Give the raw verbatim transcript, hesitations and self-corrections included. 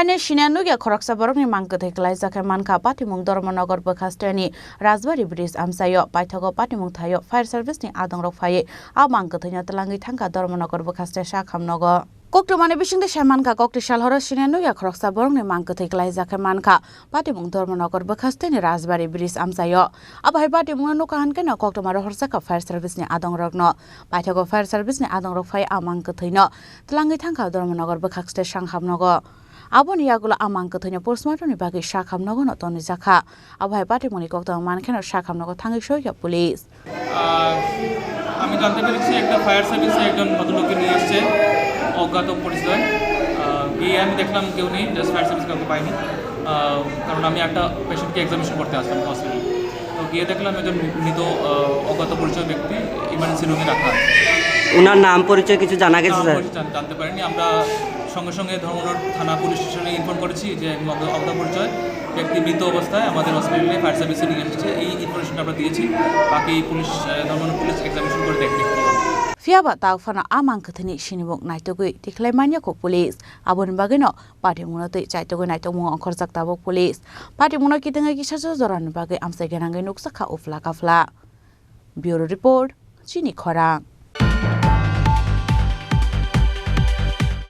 Ani siniya nukya khoroksa borokni mang kwthwi kwlaijak khe mankha patimung Dharmanagar bwkhasteni Rajbari bridge amchaio. Paithago patimung thaio fire service ni adongrok phaiwi a mang kwthwino twlangwi thangkha Dharmanagar bwkhaste sakhamnogo. Koktwmani bisingtwi sai mankha, kokti sal horo siniya nukya khoroksa borokni mang kwthwi kwlaijak khe mankha patimung Dharmanagar bwkhasteni Rajbari bridge amchaio. Abo hai patimungno nukha hwnkhe no koktwma rohorjakha fire service ni adongrokno. Paithago fire service ni adongrok phai a mang kwthwino twlangwi thangkha Dharmanagar bwkhaste sakhamnogo. Aboni yagulo a mang kwthwino postmortem ni bagwi sakhamnogo no tonwijakha. Abo hai patimungni koktwma mankheno sakhamnogo thangwi soikha police. আহ, আমি জানতে পেরেছি একটা ফায়ার সার্ভিসে একজন ভদ্রলোককে নিয়ে এসছে অজ্ঞাত পরিচয়। আহ, গিয়ে আমি দেখলাম কেউ নেই, জাস্ট ফায়ার সার্ভিস কাউকে পাইনি। আহ, কারণ আমি একটা পেশেন্টকে এক্সামিনেশন করতে আসলাম হসপিটালে। তো গিয়ে দেখলাম একজন মৃত, আহ, অজ্ঞাত পরিচয় ব্যক্তি ইমার্জেন্সি রুমে রাখা আছে। ওনার নাম পরিচয় কিছু জানা গেছে, নাম স্যার? পরিচয় জান-, জানতে পারিনি। আমরা সঙ্গে সঙ্গে ধর্মনগর থানা পুলিশ স্টেশনে ইনফর্ম করেছি যে একজন অজ্ঞ-, অজ্ঞাত পরিচয় ব্যক্তি মৃত অবস্থায় আমাদের হসপিটালে ফায়ার সার্ভিসে নিয়ে এসেছে। এই ইনফরমেশনটা আমরা দিয়েছি। বাকি পুলিশ, আহ, ধর্মনগর পুলিশ এক্সামিনেশন করে দেখবে কি হয়। Phiya ba tak phano a mang kwthwini sinimung naitugwi tikhlai manya kho police. Aboni bagwino patimungno twi chaitugwi naitokmungo ongkhorjak tabuk police. Patimungno kitingwi kisa jorani bagwi amchai gwnangwi nukjakha uphla kaphla. Bureau Report, Chini Khorang.